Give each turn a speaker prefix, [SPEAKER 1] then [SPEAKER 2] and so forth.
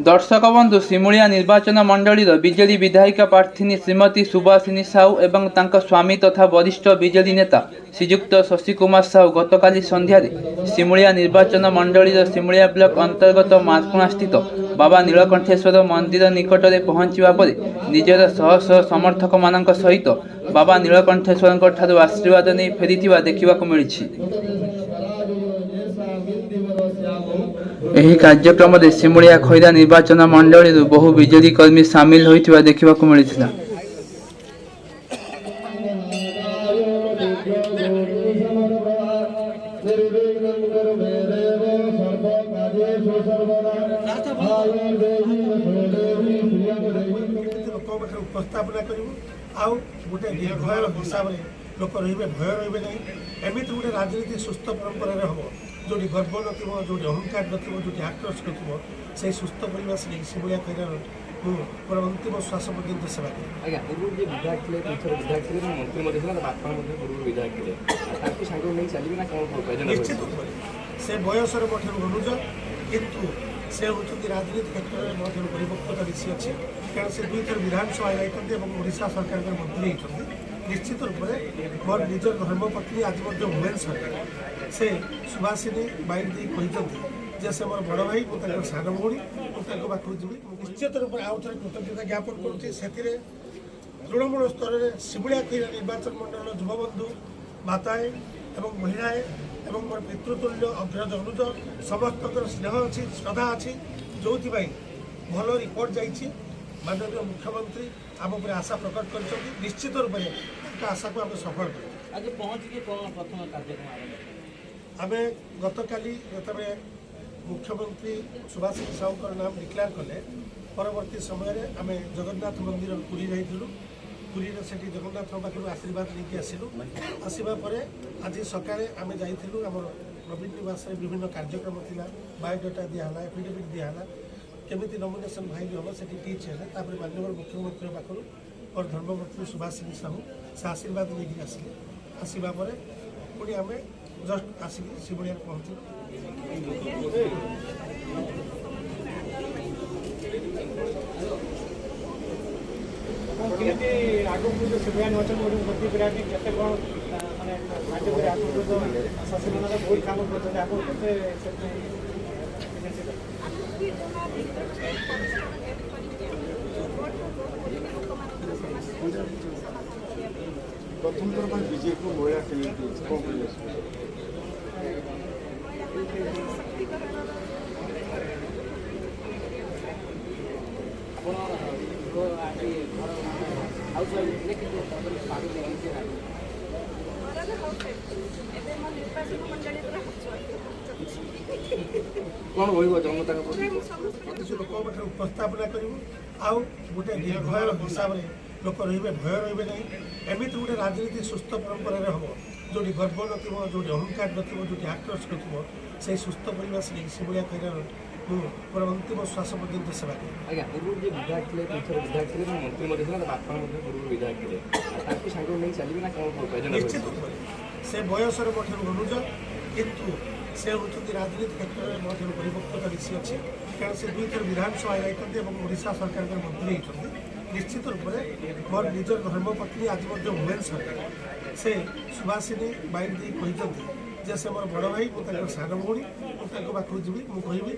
[SPEAKER 1] ଦର୍ଶକ ବନ୍ଧୁ, ସିମୁଳିଆ ନିର୍ବାଚନ ମଣ୍ଡଳୀର ବିଜେଡି ବିଧାୟିକା ପ୍ରାର୍ଥିନୀ ଶ୍ରୀମତୀ ସୁବାସିନୀ ସାହୁ ଏବଂ ତାଙ୍କ ସ୍ୱାମୀ ତଥା ବରିଷ୍ଠ ବିଜେଡି ନେତା ଶ୍ରୀଯୁକ୍ତ ଶଶୀ କୁମାର ସାହୁ ଗତକାଲି ସନ୍ଧ୍ୟାରେ ସିମୁଳିଆ ନିର୍ବାଚନ ମଣ୍ଡଳୀର ସିମୁଳିଆ ବ୍ଲକ ଅନ୍ତର୍ଗତ ମାର୍କୁଣାସ୍ଥିତ ବାବା ନୀଳକଣ୍ଠେଶ୍ୱର ମନ୍ଦିର ନିକଟରେ ପହଞ୍ଚିବା ପରେ ନିଜର ଶହ ଶହ ସମର୍ଥକମାନଙ୍କ ସହିତ ବାବା ନୀଳକଣ୍ଠେଶ୍ୱରଙ୍କ ଠାରୁ ଆଶୀର୍ବାଦ ନେଇ ଫେରିଥିବା ଦେଖିବାକୁ ମିଳିଛି। ଏହି କାର୍ଯ୍ୟକ୍ରମରେ ସିମୁଳିଆ ଖଇରା ନିର୍ବାଚନ ମଣ୍ଡଳୀରୁ ବହୁ ବିଜେଡି କର୍ମୀ ସାମିଲ ହୋଇଥିବା ଦେଖିବାକୁ ମିଳିଥିଲା।
[SPEAKER 2] କେମିତି ଲୋକଙ୍କ ପାଖରେ ଉପସ୍ଥାପନା କରିବୁ ଆଉ ଗୋଟେ ନିର୍ଭୟ ହିସାବରେ ଲୋକ ରହିବେ, ଭୟ ରହିବେ ନାହିଁ। ଏମିତି ଗୋଟେ ରାଜନୀତି ସୁସ୍ଥ ପରମ୍ପରାରେ ହେବ, ଯେଉଁଠି ଗର୍ବ ନଥିବ, ଯେଉଁଠି ଅହଙ୍କାର ନଥିବ, ଯେଉଁଠି ଆକ୍ରୋଶ ନଥିବ। ସେଇ ସୁସ୍ଥ ପରିବେଶ ନେଇ ସିମୁଳିଆ ଖଇରାର ମୁଁ ମୋର ଅନ୍ତିମ ଶ୍ୱାସ ପର୍ଯ୍ୟନ୍ତ ସେବା କରିବି।
[SPEAKER 3] ଆଜ୍ଞା, ପୂର୍ବରୁ ଯିଏ ବିଧାୟକ ଥିଲେ, ଦୁଇଥର ବିଧାୟକ ଥିଲେ ଏବଂ ମନ୍ତ୍ରୀ ମଧ୍ୟ ଥିଲେ, ବାପା ମଧ୍ୟ ପୂର୍ବରୁ ବିଧାୟକ ଥିଲେ, ଆଉ ତାଙ୍କୁ ସାଙ୍ଗକୁ ନେଇ ଚାଲିବେ ନା କ'ଣ ଏଜେଣ୍ଡା?
[SPEAKER 2] ନିଶ୍ଚିତ ରୂପରେ ସେ ବୟସରେ ମୋ ଠାରୁ ଅନୁଜ, କିନ୍ତୁ ସେ ହେଉଛନ୍ତି ରାଜନୀତି କ୍ଷେତ୍ରରେ ମୋ ଠାରୁ ପରିପକ୍ୱତା ବେଶୀ ଅଛି, କାରଣ ସେ ଦୁଇଥର ବିଧାନସଭା ଯାଇଛନ୍ତି ଏବଂ ଓଡ଼ିଶା ସରକାରଙ୍କର ମନ୍ତ୍ରୀ ହେଇଛନ୍ତି। ନିଶ୍ଚିତ ରୂପରେ ମୋର ନିଜର ଧର୍ମପତ୍ନୀ ଆଜି ମଧ୍ୟ ଭୁବନେଶ୍ୱରରେ, ସେ ସୁବାସିନୀ ବାଇକ୍ ଦେଇ କହିଛନ୍ତି ଯେ ସେ ମୋର ବଡ଼ ଭାଇ, ମୁଁ ତାଙ୍କର ସାନ ଭଉଣୀ, ମୁଁ ତାଙ୍କ ପାଖକୁ ଯିବି। ମୁଁ ନିଶ୍ଚିତ ରୂପରେ ଆଉ ଥରେ କୃତଜ୍ଞତା ଜ୍ଞାପନ କରୁଛି। ସେଥିରେ ତୃଣମୂଳ ସ୍ତରରେ ଶିବୁଳିଆ ଖଇରା ନିର୍ବାଚନ ମଣ୍ଡଳର ଯୁବବନ୍ଧୁ, ମାତାଏ ଏବଂ ମହିଳାଏ ଏବଂ ମୋର ପିତୃତୁଲ୍ୟ ଅଗ୍ରଜ ଅନୁଜ ସମସ୍ତଙ୍କର ସ୍ନେହ ଅଛି, ଶ୍ରଦ୍ଧା ଅଛି, ଯେଉଁଥିପାଇଁ ଭଲ ରିପୋର୍ଟ ଯାଇଛି। ମାନନୀୟ ମୁଖ୍ୟମନ୍ତ୍ରୀ ଆମ ଉପରେ ଆଶା ପ୍ରକଟ କରିଛନ୍ତି। ନିଶ୍ଚିତ ରୂପରେ ତାଙ୍କ ଆଶାକୁ ଆମେ ସଫଳ କରିବୁ।
[SPEAKER 4] ଆଜି ପହଞ୍ଚିକି କ'ଣ ପ୍ରଥମ କାର୍ଯ୍ୟକ୍ରମ ଆରମ୍ଭ?
[SPEAKER 2] ଆମେ ଗତକାଲି ଯେତେବେଳେ ମୁଖ୍ୟମନ୍ତ୍ରୀ ସୁବାସିନୀ ସାହୁଙ୍କର ନାମ ଡିକ୍ଲେୟାର କଲେ, ପରବର୍ତ୍ତୀ ସମୟରେ ଆମେ ଜଗନ୍ନାଥ ମନ୍ଦିର ପୁରୀ ଯାଇଥିଲୁ। ପୁରୀରେ ସେଠି ଜଗନ୍ନାଥଙ୍କ ପାଖରୁ ଆଶୀର୍ବାଦ ନେଇକି ଆସିଲୁ। ଆସିବା ପରେ ଆଜି ସକାଳେ ଆମେ ଯାଇଥିଲୁ ଆମର ନବୀନ ନିବାସରେ। ବିଭିନ୍ନ କାର୍ଯ୍ୟକ୍ରମ ଥିଲା, ବାୟୋଡାଟା ଦିଆହେଲା, ଏଫିଡେଭିଟ୍ ଦିଆହେଲା, କେମିତି ନମିନେସନ୍ ଫାଇଲ୍ ହେବ ସେଠି ଟିଚ୍ ହେଲେ। ତାପରେ ମାନ୍ୟବର ମୁଖ୍ୟମନ୍ତ୍ରୀଙ୍କ ପାଖରୁ ମୋର ଧର୍ମପତ୍ନୀ ସୁବାସିନୀ ସାହୁ ସେ ଆଶୀର୍ବାଦ ନେଇକି ଆସିଲେ। ଆସିବା ପରେ ପୁଣି ଆମେ ଜଷ୍ଟ ଆସିକି ଶିବଳିଆରେ ପହଞ୍ଚିଲୁ।
[SPEAKER 4] କେମିତି ଆଗକୁ ଯେଉଁ ସିମୁଳିଆ ନିର୍ବାଚନ ମନ୍ତ୍ରୀ କରିବା ପାଇଁ କେତେ କ'ଣ ମାନେ କାର୍ଯ୍ୟ କରି, ଆଗକୁ ତ ଶଶୀମାନଙ୍କ ବହୁତ କାମ କରୁଛନ୍ତି, ଆଗକୁ କେତେ ସେଥିପାଇଁ?
[SPEAKER 5] ଆମେ ଜମା ଭିତରକୁ ପରିଶ୍ରମ କରିକି door to door ବୁଲିକି ଲୋକମାନଙ୍କର ସମସ୍ୟା ସମାଧାନ କରିବା ପାଇଁ।
[SPEAKER 6] ପ୍ରଥମ ଥର ପାଇଁ ବିଜେପିକୁ ମହିଳା କ୍ୟାଣ୍ଡିଡେଟ୍ ଦେଇଛି, କ'ଣ କହିବେ?
[SPEAKER 5] ମହିଳାମାନଙ୍କର ସଶକ୍ତିକରଣର
[SPEAKER 4] ଆପଣ ଆଜି ଘର ହାଉସ୍ ୱାଇଫ୍ ଥିଲେ, କିନ୍ତୁ ତାପରେ ସ୍ୱାମୀ ନେଇକି ସେ
[SPEAKER 5] ଘରର ହାଉସ୍ ୱାଇଫ୍ ଥିଲି, ଏବେ ମୋ ନିର୍ବାଚନ ମଣ୍ଡଳୀ ପୁରା ହାଉସ୍ ୱାଇଫ୍।
[SPEAKER 3] କ'ଣ ରହିବ ଜନତାଙ୍କ ପ୍ରତି?
[SPEAKER 5] ମୁଁ ସମସ୍ତଙ୍କୁ
[SPEAKER 2] କିଛି ଲୋକଙ୍କ ପାଖରେ ଉପସ୍ଥାପନା କରିବୁ ଆଉ ଗୋଟେ ନିର୍ଭୟ ହିସାବରେ ଲୋକ ରହିବେ, ଭୟ ରହିବେ ନାହିଁ। ଏମିତି ଗୋଟେ ରାଜନୀତି ସୁସ୍ଥ ପରମ୍ପରାରେ ହେବ, ଯେଉଁଠି ଗର୍ବ ନଥିବ, ଯେଉଁଠି ଅହଙ୍କାର ନଥିବ, ଯେଉଁଠି ଆକ୍ରୋଶ ନଥିବ। ସେଇ ସୁସ୍ଥ ପରିବେଶ ନେଇ ଶିବୁଳିଆ ଖଇରାର ମୁଁ ମୋର ଅନ୍ତିମ ଶ୍ୱାସ ପର୍ଯ୍ୟନ୍ତ ସେବା କରିବି।
[SPEAKER 3] ଆଜ୍ଞା, ପୂର୍ବରୁ ଯିଏ ବିଧାୟକ ଥିଲେ, ଦୁଇଥର ବିଧାୟକ ଥିଲେ ଏବଂ ମନ୍ତ୍ରୀ ମଧ୍ୟ ଥିଲେ, ବାପା ମଧ୍ୟ ପୂର୍ବରୁ ବିଧାୟକ ଥିଲେ, ଆଉ ତାଙ୍କୁ ସାଙ୍ଗକୁ ନେଇ ଚାଲିବେ ନା କ'ଣ ଏଜେଣ୍ଡା?
[SPEAKER 2] ନିଶ୍ଚିତ ରୂପରେ ସେ ବୟସରେ ମୋ ଠାରୁ ଅନୁଜ, କିନ୍ତୁ ସେ ହେଉଛନ୍ତି ରାଜନୀତି କ୍ଷେତ୍ରରେ ମୋ ଠାରୁ ପରିପକ୍ୱତା ବେଶୀ ଅଛି, କାରଣ ସେ ଦୁଇଥର ବିଧାନସଭା ଯାଇଛନ୍ତି ଏବଂ ଓଡ଼ିଶା ସରକାରଙ୍କର ମନ୍ତ୍ରୀ ହେଇଛନ୍ତି। ନିଶ୍ଚିତ ରୂପରେ ମୋର ନିଜର ଧର୍ମପତ୍ନୀ ଆଜି ମଧ୍ୟ ଭୁବନେଶ୍ୱରରେ, ସେ ସୁବାସିନୀ ବାଇକ୍ ଦେଇ କହିଛନ୍ତି ଯେ ସେ ମୋର ବଡ଼ ଭାଇ, ମୁଁ ତାଙ୍କର ସାନ ଭଉଣୀ, ମୁଁ ତାଙ୍କ ପାଖକୁ ଯିବି, ମୁଁ କହିବି।